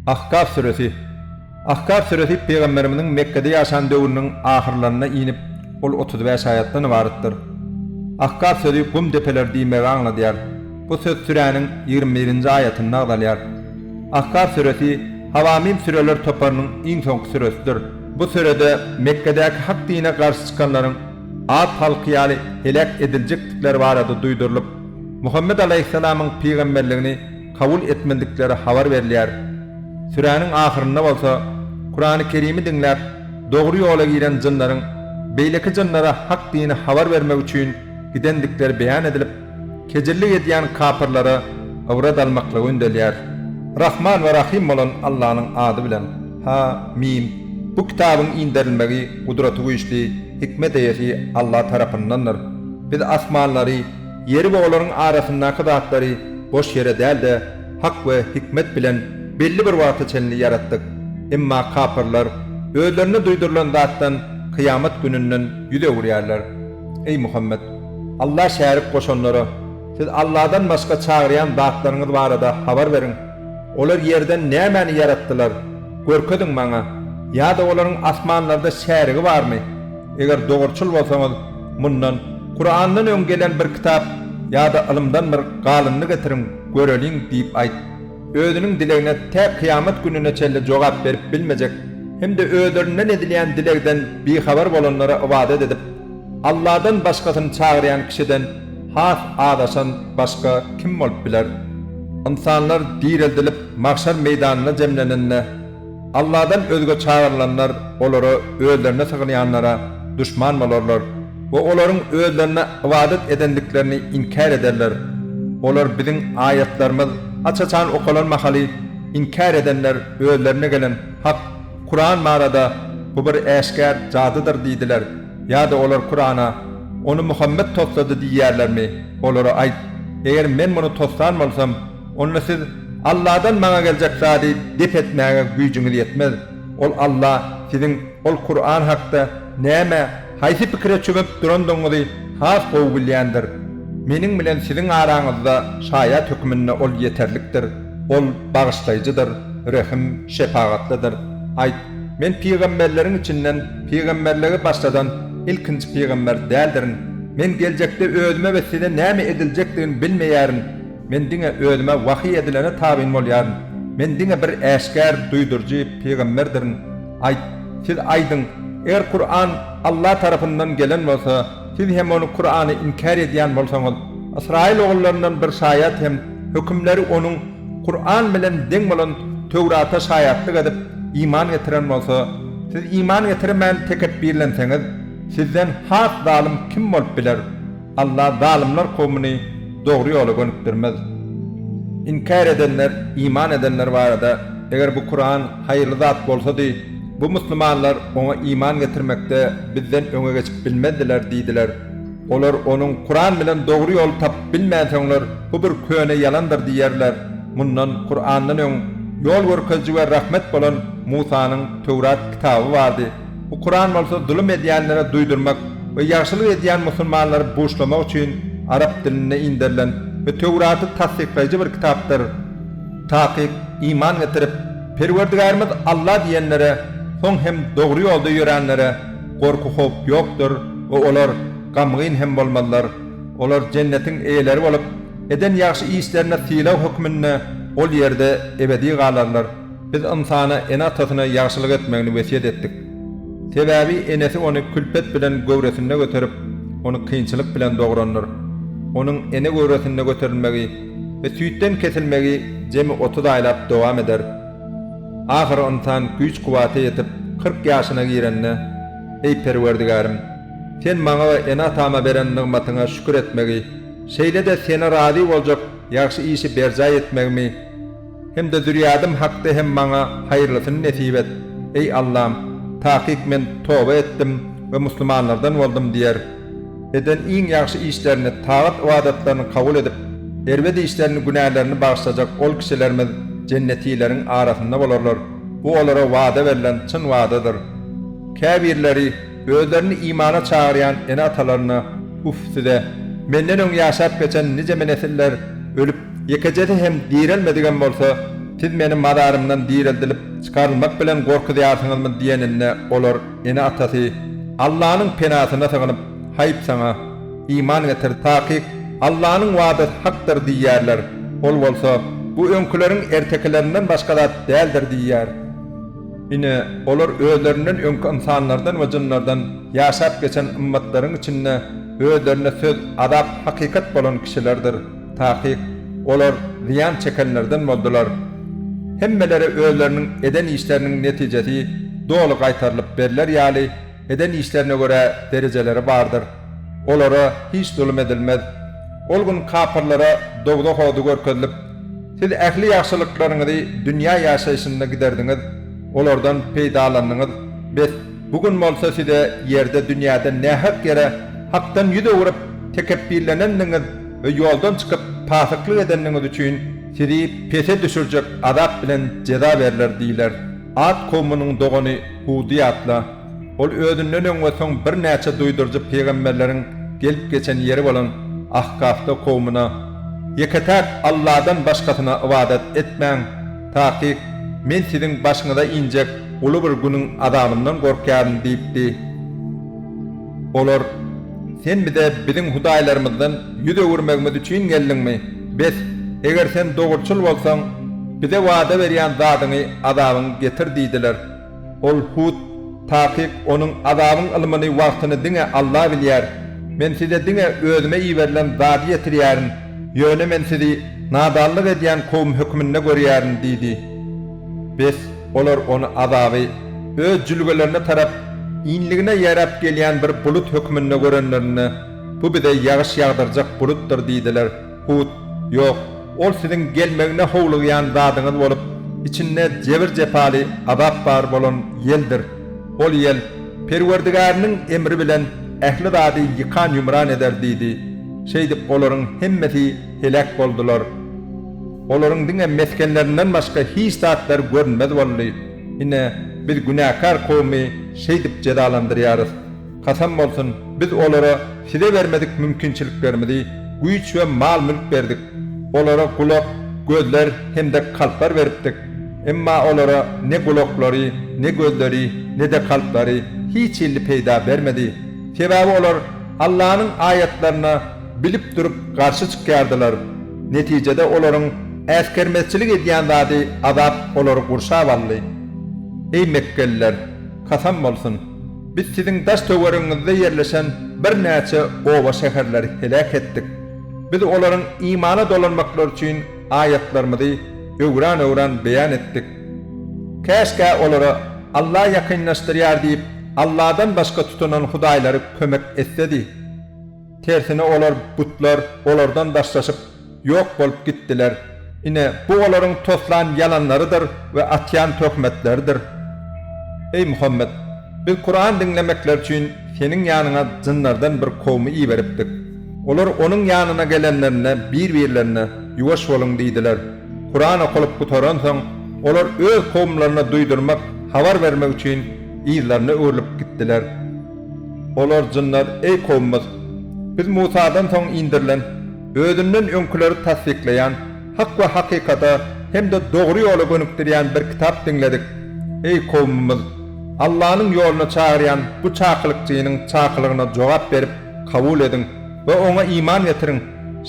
Ahkaf süresi Ahkaf süresi Pygamberimiziň Mekgede ýaşan döwrüniň ahyrlarynda inip, ol 35 aýatdan ybaratdyr. Ahkaf sözi gum depeleri diýmegi aňladýar. Bu söz süräniň 21-nji aýatynda agzalýar. Ahkaf süresi Hawamim süreler toparynyň iň soňky süresidir. Bu sürede Mekgedäki hak dine garşy çykanlaryň Ad halky ýaly heläk ediljekdikleri barada duýdurylyp, Muhammet alaýhyssalamyň pygamberligini kabul etmedikleri habar berilýär. Süräniň ahyrynda bolsa, Kurany Kerimi diňläp, dogry ýola giren jynlaryň beýleki jynlara hak dini habar bermek üçin gidendikleri beýan edilip, kejirlik edýän kapyrlara ybrat almaklygy ündelýär. Rahman we Rahym bolan Allanyň ady bilen. Ha, Mim. Bu kitabyň inderilmegi Gudratygüýçli, hikmet eýesi Alla tarapyndandyr. Biz asmanlary, ýeri we olaryň arasyndaky zatlary boş ýere däl-de, hak we hikmet bilen belli bir wagta çenli ýaratdyk. Emma kapyrlar özlerine duýdurylan zatdan, kyýamat gününden ýüz öwürýärler. Eý, Muhammet! Alla şärik goşanlara, Siz Alladan başga çagyrýan zatlaryňyz barada habar beriň. Olar ýerden nämäni ýaratdylar? Görkeziň maňa! Ýa-da olaryň asmanlarda şärigi barmy? Eger dogruçyl bolsaňyz, mundan, Kurandan öň gelen bir kitap ýa-da ylymdan bir galyndy getiriň, göreliň diýip aýt. Özüniň dilegine tä kyýamat gününe çenli jogap berip bilmejek hem-de özlerinden edilýän dilegden bihabar bolanlara ybadat edip, Alladan başgasyny çagyrýan kişiden has azaşan başga kim bolup biler? Ynsanlar direldilip magşar meýdanyna jemlenende, Alladan özge çagyrylanlar olara özlerine sygynýanlara duşman bolarlar we olaryň özlerine ybadat edendiklerini inkär ederler. Olar biziň aýatlarymyz aç-açan okalan mahaly inkär edenler özlerine gelen hak, Kuran barada bu bir äşgär jadydyr diýdiler. Ýa-da olar Kurana, Ony Muhammet toslady diýýärlermi? Olara aýt, Eger men muny toslan bolsam, onda siz Alladan maňa geljek zady dep etmäge güýjüňiz ýetmez. Ol Alla siziň ol Kuran hakda näme, haýsy pikire çümüp durandygyňyzy has gowy bilýändir. Meniň bilen siziň araňyzda şaýat höküminde Ol ýeterlikdir. Ol Bagyşlaýjydyr, Rehim, Şepagatlydyr. Aýt, Men pygamberleriň içinden pygamberligi başladan ilkinji pygamber däldirin. Men geljekde özüme we size näme ediljekdigini bilmeýärin. Men diňe özüme wahyý edilene tabyn bolýaryn. Men diňe bir äşgär duýduryjy pygamberdirin. Aýt, Siz aýdyň, eger Kuran Alla tarapyndan gelen bolsa, siz hem ony Kurany inkär edýän bolsaňyz, Ysraýyl ogullaryndan bir şaýat hem hökümleri onuň, Kuran, bilen deň bolan Töwrata şaýatlyk edip, iman getiren bolsa, siz iman getirmän tekepbirlenseňiz, sizden has zalym kim bolup biler? Alla zalymlar kowmuny dogry ýola gönükdirmez. Inkär edenler iman edenler barada, Eger bu Kuran haýyrly zat bolsady, bu muslimanlar oňa iman getirmekde bizden öňe geçip bilmezdiler diýdiler. Olar onuň, Kuran, bilen dogry ýoly tapyp bilmänsoňlar, bu bir köne ýalandyr diýerler. Mundan, Kurandan, öň ýol görkeziji we rahmet bolan Musanyň, Töwrat, kitaby bardy. Bu Kuran bolsa zulum edýänlere duýdurmak we ýagşylyk edýän musulmanlary buşlamak üçin arap dilinde inderilen we Töwraty tassyklaýjy bir kitapdyr. Takyk, iman getirip, Perwerdigärimiz Alla diýenlere, soň hem dogry ýolda ýöränlere gorky-howp ýokdur we olar gamgyn hem bolmazlar. Olar jennetiň eýeleri bolup, eden ýagşy işlerine sylag hökmünde ol ýerde ebedi galarlar. Biz ynsana ene-atasyna ýagşylyk etmegini wesýet etdik. Sebäbi enesi ony külpet bilen göwresinde göterip, ony kynçylyk bilen dograndyr. Onuň ene göwresinde göterilmegi we süýtden kesilmegi jemi 30 aýlap dowam eder. Ahyry ynsan güýç-kuwwata ýetip, 40 ýaşyna girende, Eý, Perwerdigärim! Sen maňa we ene-atama beren nygmatyňa şükür etmegi, şeýle-de Sene razy boljak ýagşy işi berjaý etmegimi, Hem-de zürýadym hakda hem maňa haýyrlysyny nesip et, eý Allam, takyk men toba etdim we muslimanlardan boldum diýer. Eden iň ýagşy işlerini, tagat-ybadatlaryny kabul edip, erbet işlerini, günälerini bagyşlajak ol kişilerimiz jennetileriň arasynda bolarlar. Bu olara wada berlen çyn wadadyr. Käbirleri özlerini imana çagyrýan ene-atalaryna, Uf size! Menden öň ýaşap geçen nijeme nesiller ölüp, Ýekejesi hem direlmedigem bolsa, Siz meni mazarymdan direldilip çykarylmak bilen gorkuzýarsyňyzmy diýeninde olar, ene-atasy, Allanyň penasyna sygynyp, Haýp saňa! Iman getir, takyk, Allanyň wadasy hakdyr diýýärler. Ol bolsa, Bu öňküleriň ertekilerinden başga zat däldir diýýär. Ine, olar özlerinden öňki ynsanlardan we jynlardan ýaşap geçen ymmatlaryň içinde özlerine söz, azap hakykat bolan kişilerdir. Takyk, olar zyýan çekenlerden boldular. Hemmelere özleriniň eden işleriniň netijesi doly gaýtarylyp berler ýaly, eden işlerine görä derejeleri bardyr. Olara hiç zulum edilmez. Ol gün kapyrlara dowzah ody görkezilip, Siz ähli ýagşylyklaryňyzy dünýä ýaşaýşynda giderdiňiz, olardan peýdalandyňyz, bes, bu gün bolsa size ýerde dünýäde nähak ýere Hakdan ýüz öwrüp tekepbirlenendigiňiz we ýoldan çykyp pasyklyk edendigiňiz üçin sizi pese düşürjek azap bilen jeza berler diýler. Ad kowmunyň dogany Hudy ýatla. Ol özünden öň we soň birnäçe duýduryjy pygamberleriň gelip geçen ýeri bolan Ahkafda kowmuna, Ýeke-täk Alladan başgasyna ybadat etmäň, takyk, men siziň başyňyza injek uly bir günüň azabyndan gorkýaryn diýipdi. Olar, Sen bize biziň hudaýlarymyzdan ýüz öwürmegimiz üçin geldiňmi? Bes, eger sen dogruçyl bolsaň, bize wada berýän zadyňy, azabyňy getir diýdiler. Ol, Hud, Takyk, onuň, azabyň ylmyny, wagtyny diňe Alla bilýär. Men size diňe özüme iberilen zady ýetirýärin, ýöne men sizi nadanlyk edýän kowum hökmünde görýärin diýdi. Bes, olar ony, azaby, öz jülgelerine tarap inligine ýaýrap gelýän bir bulut hökmünde görenlerinde, Bu bize ýagyş ýagdyrjak bulutdyr diýdiler. Hud, Ýok, ol siziň gelmegine howlugýan zadyňyz bolup, içinde jebir-jepaly azap bar bolan ýeldir. Ol ýel, Perwerdigäriniň emri bilen ähli zady ýykan-ýumran eder diýdi. Şeýdip olaryň hemmesi heläk boldular. Olaryň diňe mesgenlerinden başga hiç zatlary görünmez boldy. Ine, biz günäkär kowumy şeýdip jezalandyrýarys. Kasam bolsun, biz olara size bermedik mümkinçiliklerimizi, güýç we mal-mülk berdik. Olara gulak, gözler hem-de kalplar beripdik. Emma olara ne gulaklary, ne gözleri, ne-de kalplary hiç hili peýda bermedi. Sebäbi olar Allanyň aýatlaryna bilip durup garşy çykýardylar. Netijede olaryň äsgermezçilik edýän zady azap olary gurşap aldy. Eý mekgeliler! Kasam bolsun! Biz siziň daş-töweregiňizde ýerleşen birnäçe oba-şäherleri heläk etdik. Biz olaryň imana dolanmaklary üçin aýatlarymyzy öwran-öwran beýan etdik. Käşgä olara Alla ýakynlaşdyrýar diýip, Alladan başga tutunan hudaýlary kömek etsedi. Tersine olar, butlar, olardan daşlaşyp, ýok bolup gitdiler. Ine, bu olaryň toslan ýalanlarydyr we atýan töhmetleridir. Eý, Muhammet! Biz Kuran diňlemekleri üçin seniň ýanyňa jynlardan bir kowmy iberipdik. Olar onuň ýanyna gelenlerinde bir-birlerine, Ýuwaş boluň diýdiler. Kuran okalyp gutaransoň, olar öz kowumlaryna duýdurmak, habar bermek üçin yzlaryna öwrülip gitdiler. Olar, jynlar, Eý, kowumymyz! Biz Musadan soň inderilen, özünden öňküleri tassyklaýan, hak we hakykata hem-de dogry ýola gönükdirýän bir kitap diňledik. Eý, kowumymyz! Allanyň ýoluna çagyrýan bu çakylykçynyň çakylygyna jogap berip, kabul ediň we oňa iman getiriň!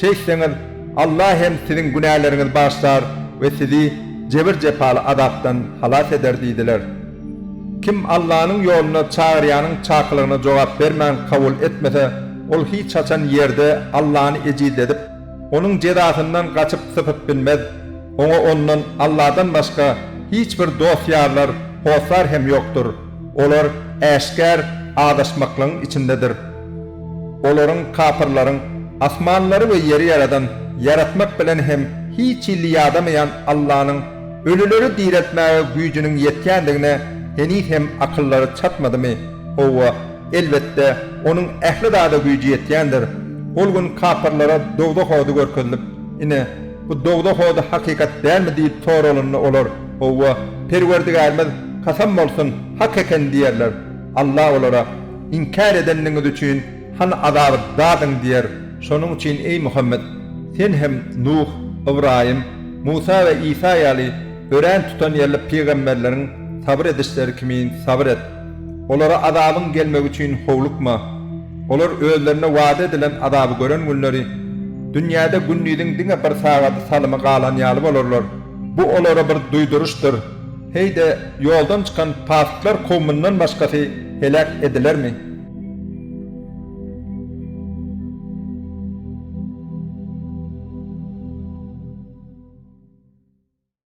Şeýtseňiz, Alla hem siziň günäleriňizi bagyşlar we sizi jebir-jepaly azapdan halas eder diýdiler. Kim Allanyň ýoluna çagyrýanyň çakylygyna jogap bermän kabul etmese, ol hiç haçan ýerde Allany ejizledip, Onuň jezasyndan gaçyp sypyp bilmez. Oňa Ondan, Alladan başga, hiç bir dost-ýarlar, hossar hem ýokdur. Olar äşgär azaşmaklygyň içindedir. Olaryň, kapyrlaryň, asmanlary we ýeri ýaradan, ýaratmak bilen hem hiç hili ýadamaýan Allanyň ölüleri direltmäge güýjüniň ýetýändigine heniz hem akyllary çatmadymy? Hawa, elbetde, Onuň ähli zada güýji ýetýändir. Ol gün kapyrlara dowzah ody görkezilip, Ine, bu dowzah ody hakykat dälmi diýip soralanda olar, Hawa, Perwerdigärimiz kasam bolsun, hak eken diýerler. Alla olara, Inkär edendigiňiz üçin hany azaby dadyň diýer. Şonuň üçin eý Muhammet, sen hem Nuh, Ybraýym, Musa we Isa ýaly. Örän tutanýerli pygamberleriň sabyr edişleri kimin sabyr et. Olara azabyň gelmegi üçin howlukma. Olar özlerine wada edilen azaby gören günleri, dünýäde gündiziň diňe bir sagady salymy galan ýaly bolarlar. Bu olara bir duýduryşdyr. Heý-de, ýoldan çykan pasyklar kowmundan başgasy heläk edilermi?